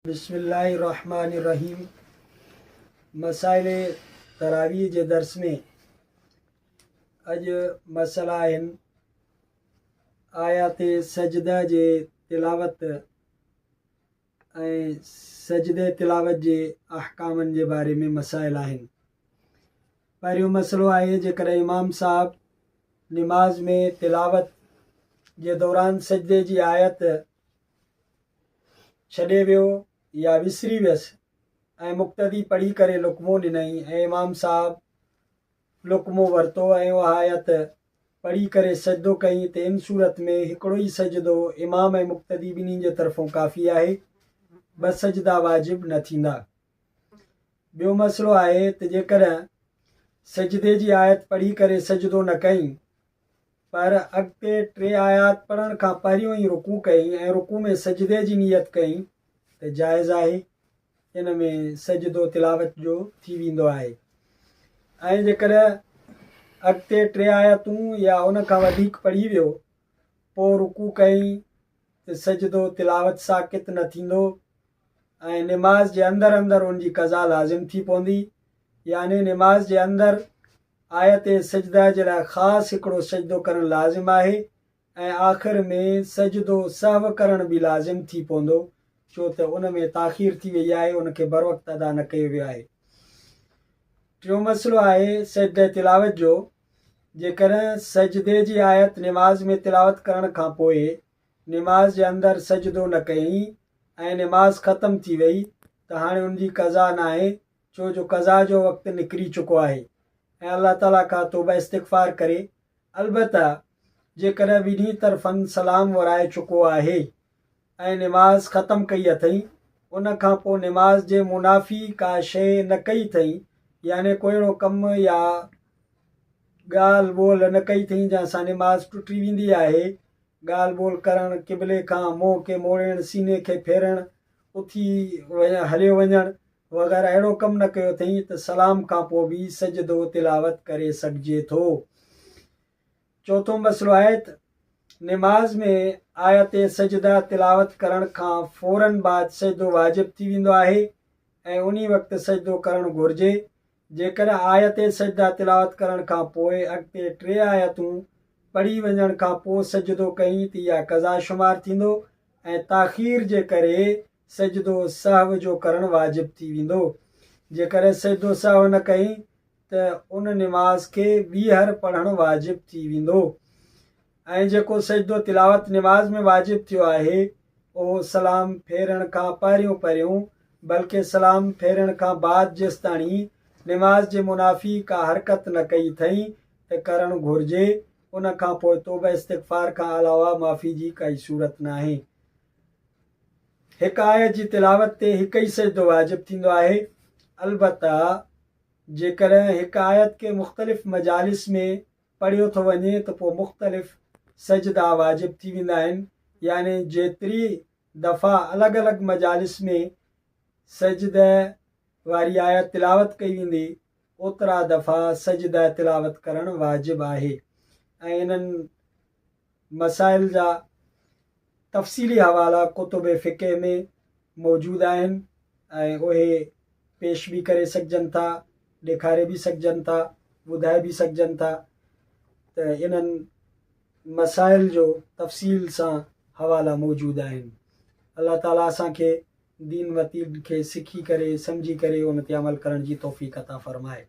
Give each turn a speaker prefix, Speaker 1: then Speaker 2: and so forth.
Speaker 1: بسم الله الرحمٰن الرحيم مسائل تراويح جي درس ۾ اڄ مسئلا آهن آيات سجده جي تلاوت ۽ سجده تلاوت جي احڪامن جي باري ۾ مسائل آهن. پهريون مسئلو آهي جيڪڏهن امام صاحب نماز ۾ تلاوت جي دوران سجدي جي آيت ڇڏي ويو يا وسري ويس ۽ مقتدي پڙهي ڪري لقمو ڏنائين ۽ امام صاحب لقمو ورتو ۽ اها آيت پڙهي ڪري سجدو ڪيائين ته ان صورت ۾ هڪڙو ئي سجدو امام ۽ مقتدي ٻنهي جي طرفون ڪافي آهي، ٻه سجدا واجب نه ٿيندا. ٻيو مسئلو آهي ته جيڪڏهن سجدي جي آيت پڙهي ڪري سجدو نه ڪيائين پر اڳتي ٽي آيات پڙهڻ کان پهريون ئي رڪوع ڪيائين ۽ رڪوع ۾ سجدي جي نيت ڪيائين ته جائز آهي، ان ۾ سجدو تلاوت جو ٿي ويندو آهي ۽ جيڪڏهن اڳتي ٽي آيتون يا ان کان وڌيڪ پڙهي ويو پوء رڪوع ڪيائين ته سجدو تلاوت ساقط نه ٿيندو ۽ نماز جي اندر اندر ان جي قضا لازم ٿي پوندي يعني نماز جي اندر آيت سجده جي لاء خاص هڪڙو سجدو ڪرڻ لازم آهي ۽ آخر ۾ سجدو سهو ڪرڻ به لازم ٿي پوندو ڇو ته ان ۾ تاخير ٿي وئي آهي ان کي بروقت ادا نه ڪيو ويو آهي. ٽيون مسئلو آهي سجده تلاوت جو جيڪڏهن سجدي جي آيت نماز ۾ تلاوت ڪرڻ کان پوء نماز جي اندر سجدو نه ڪيائين ۽ نماز ختم ٿي وئي ته هاڻي ان جي قضا ناهي ڇو جو قضا جو وقت نڪري چڪو آهي ۽ الله تعالي کان توبه استغفار ڪري البته جيڪڏهن ٻنهي طرفن سلام ورائي چڪو آهي ۽ نماز ختم ڪئي اٿئين ان کان پوء نماز جي منافي ڪا شيء نه ڪئي اٿئين يعني ڪو اهڙو ڪم يا ڳالهه ٻولهه نه ڪئي اٿئين جنهن سان نماز ٽٽي ويندي آهي ڳالهه ٻولهه ڪرڻ قبلي کان منهن کي موڙڻ سيني کي ڦيرڻ اٿي هليو وڃڻ وغيره اهڙو ڪم نه ڪيو اٿئين ته سلام کان پوء به سجدو تلاوت ڪري سگهجي ٿو. چوٿون مسئلو آهي ته نماز ۾ آيت سجده تلاوت ڪرڻ کان فوراً بعد سجدو واجب ٿي ويندو آهي ۽ انهي وقت سجدو ڪرڻ گهرجي. جيڪڏهن آيت سجده تلاوت ڪرڻ کان پوء اڳتي ٽي آيتون پڙهي وڃڻ کان پوء سجدو ڪيائين ته اها قضا شمار ٿيندو ۽ تاخير جي ڪري سجدو سهو جو ڪرڻ واجب ٿي ويندو. جيڪڏهن سجدو سهو نه ڪيائين ته ان نماز کي ٻيهر پڙهڻ واجب ٿي ويندو ۽ جيڪو سجدو تلاوت نماز ۾ واجب ٿيو آهي اهو سلام ڦيرڻ کان پهريون پهريون بلڪه سلام ڦيرڻ کان بعد جيستاڻي نماز جي منافي ڪا حرڪت نه ڪئي اٿئين ته ڪرڻ گهرجي ان کان پوء توبه استغفار کان علاوه معافي جي ڪائي صورت ناهي. هڪ آيت جي تلاوت تي هڪ ئي سجدو واجب ٿيندو آهي، البته جيڪڏهن هڪ آيت کي مختلف مجالس ۾ پڙهيو ٿو وڃي ته پوء مختلف سجدا واجب ٿي ويندا آهن، يعني جيتري دفعا الڳ الڳ مجالس ۾ سجده واري آيت تلاوت ڪئي ويندي اوترا دفعا سجده تلاوت ڪرڻ واجب آهي ۽ انهن مسائل جا تفصيلي حوالا ڪتب فقه ۾ موجود آهن ۽ اهي پيش به ڪري سگهجن ٿا، ڏيکاري به سگهجن ٿا، ٻڌائي به سگهجن ٿا ته انهن مسائل جو تفصيل سان حوالا موجود آهن. الله تعالي اسان کي دين وتين کي سکي ڪري سمجهي ڪري ان تي عمل ڪرڻ جي توفيق عطا فرمائي.